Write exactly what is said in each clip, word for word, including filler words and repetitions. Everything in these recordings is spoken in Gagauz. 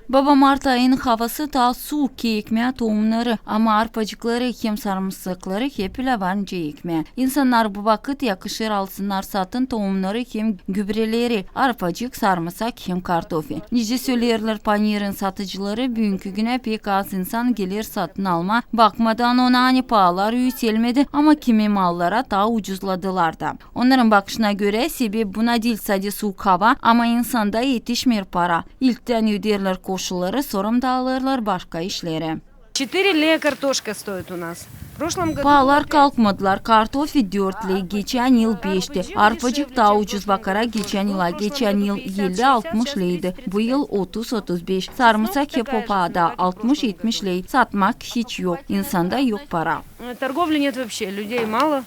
Baba mart ayının havası taa suuk ki ekmää toumnarı, ama arpacıkları hem sarımsakları hep ölä var nicä ekmää. İnsannar bu vakıt yakışêr alsınnar satın toumnarı hem gübreleri, arpacık, sarımsak hem kartofi. Nicä söleerlär panirin satıcıları, büünkü günä pek az insan geler satın almaa, bakmadan ona, ani paalar üüselmedi, ama kimi mallara taa ucuzladılar da. Onnarın bakışına görä, sebep buna diil sade suuk hava, ama insanda etişmeer para. İlktän öderlär koşulları, sora da alêrlar başka işleri. Четыре лея картошка стоит у нас. В прошлом году... Paalar kalkmadılar. Kartofi dört ley, geçän yıl beşti. Arpacık taa ucuz bakarak geçän yıla. Geçän yıl elli-altmış leydi, bu yıl otuz-otuz beş. Sarımsak hep o paada, altmış-etmiş ley. Satmak hiç yok. İnsanda yok para. Торговли нет вообще, людей мало.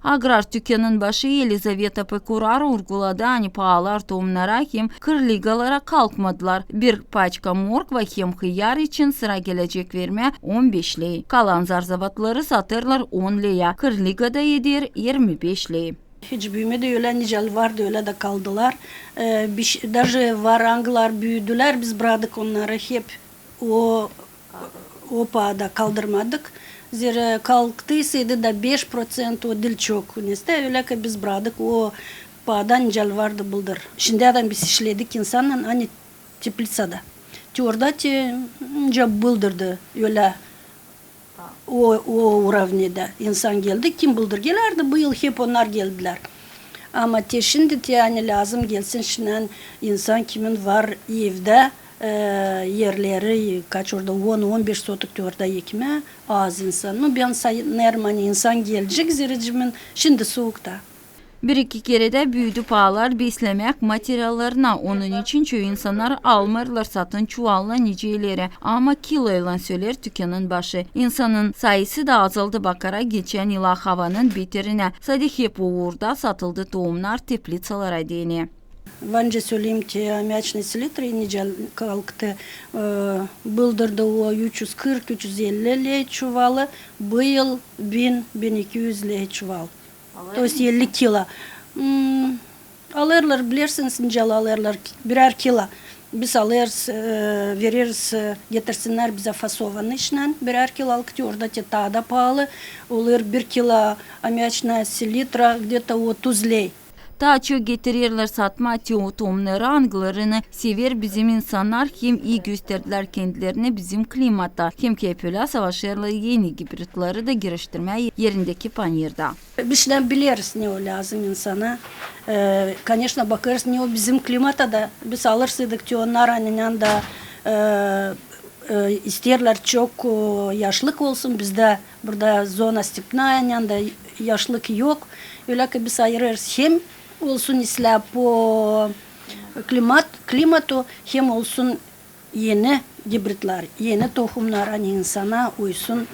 Agrar tükänın başı Elizaveta Pekuraru urguladı, ani paalar toumnara hem kırligalara kalkmadılar. Bir paçka morkva hem hıyar için sıra gelecek vermää on beş ley. Kalan zarzavatları satêrlar on leyä, kırligada eder irmi beş ley. Hiç büümedi, ölä nicä vardı, ölä dä kaldılar. E, bir şey, даже var angılar büüdülär, biz bradık onnarı hep o, o paada kaldırmadık. Zerä kalktıysaydı da beş proţent, o diil çok. Nesä ölä ki biz bradık o paada nicä vardı bıldır. Şindiyädän biz işledik insannan, ani teplitsada. Te orada te nicä bıldırdı ölä o, o уровнедä insan geldi. Kim bıldır gelärdi, bu yıl hep onnar geldilär. Ama te şindi te, ani lääzım gelsin şindän insan, kimin var evdä, e, erleri, kaç orada, on, on beş sotuk te orada ekmää, az insan. Nu, bän sanêrım, ani insan gelecek, zerä şindi suukta. Bir-iki keredä büüdü paalar beslemäk materiallarına, onun için çoyu insannar almêêrlar satın çuvalla nicä ileri, ama kiloylan, söleer tükänın başı. İnsanın sayısı da azaldı bakarak geçän yıla, havanın beterinä. Sade hep o uurda satıldı toumnar teplitsalara deyni. Var nicä söleyim, te ammiaçnaya селитра nicä kalktı, e, bıldırdı o üç üz kırk, üç üz elli ley çuvalı, bu yıl bin, bin iki üz ley çuval. То есть elli kilo. Hmm, alêrlar, bilersiniz, nicä alêrlar, birär kilo. Biz alêrız, e, vereriz, e, getirsinnär bizä фасованный işnän birär kilo, alkı te orada te taa da paalı. Olêr bir kilo ammiaçnaya селитра где-то otuz ley. Taa çok getirerlär satmaa te o toumnarı, angılarını sever bizim insannar, hem ii gösterdilär kendilerini bizim klimatta, hem ki hep ölä savaşêrlar eni gibridları da giriştirmää erindeki panirda. Biz şindän bileriz, ne o lääzım insana. E, конечно, bakêrız, ne o bizim klimata da. Biz alırsaydık te onnar, ani da, e, e, isteerlär çok, e, yaşlık olsun. Bizdä burada зона степная, ani da yaşlık yok. Ölä ki biz ayırêrız, hem olsun islää po klimat, klimatu, hem olsun eni gibridlar, eni tohumnar, ani insana uysun,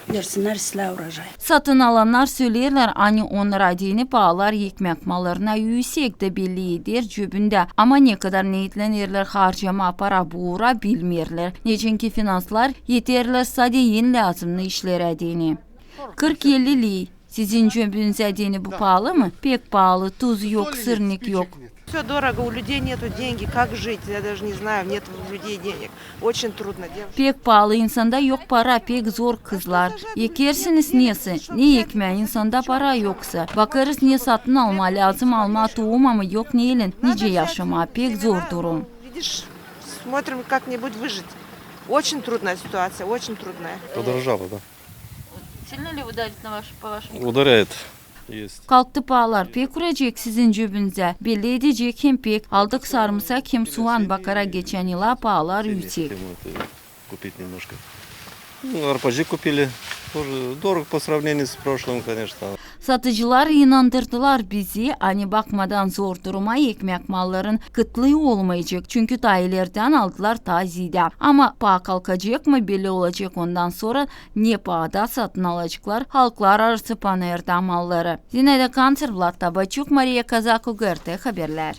versinnär islää урожай. Satın alannar söleerlär, ani onnara deyni paalar ekmäk mallarına üüsek dä belli eder cöbündä. Ama ne kadar neetlenerlär harcamaa para bu uura, bilmeerlär. Neçinki finanslar eterlär sade en lääzımnı işlerä deyni. Kırk-elli ley. Sizin cöbünüzä deyni bu paalı mı? Pek paalı, tuz yok, sırnik yok. Всё дорого, у людей нету деньги, как жить, я даже не знаю, нет у людей денег. Очень трудно, девушка. Pek paalı, insanda yok para, pek zor, kızlar. Ekersiniz nesä, ne ekmää, insanda para yoksa. Bakêrız, ne satın almaa, lääzım almaa tohum, ama yok neylän, nicä yaşamaa, pek zor durum. Видишь, смотрим, как-нибудь выжить. Очень трудная ситуация, очень трудная. Подорожало, да. Сильно ли ударит на ваш, по вашему? Ударяет. Есть. Kalktı paalar, pek uurayacek sizin cöbünüzä, belli edecek hem pek. Aldık sarımsak hem suan, bakarak geçän yıla, paalar üüsek. Купить немножко. Ну, арпачык купили. Тоже дорого по сравнению с прошлым, конечно. Satıcılar inandırdılar bizi, ani bakmadan zor duruma, ekmäk malların kıtlıı olmayacek, çünkü taa ilerdän aldılar taa zeedä. Ama paa kalkacek mı, belli olacek ondan sora, ne paada satın alaceklar halklararası panirda malları. Zinaida Kanţer, Vlad Tabaçuk, Mariya Kazaku, GRT Haberlär.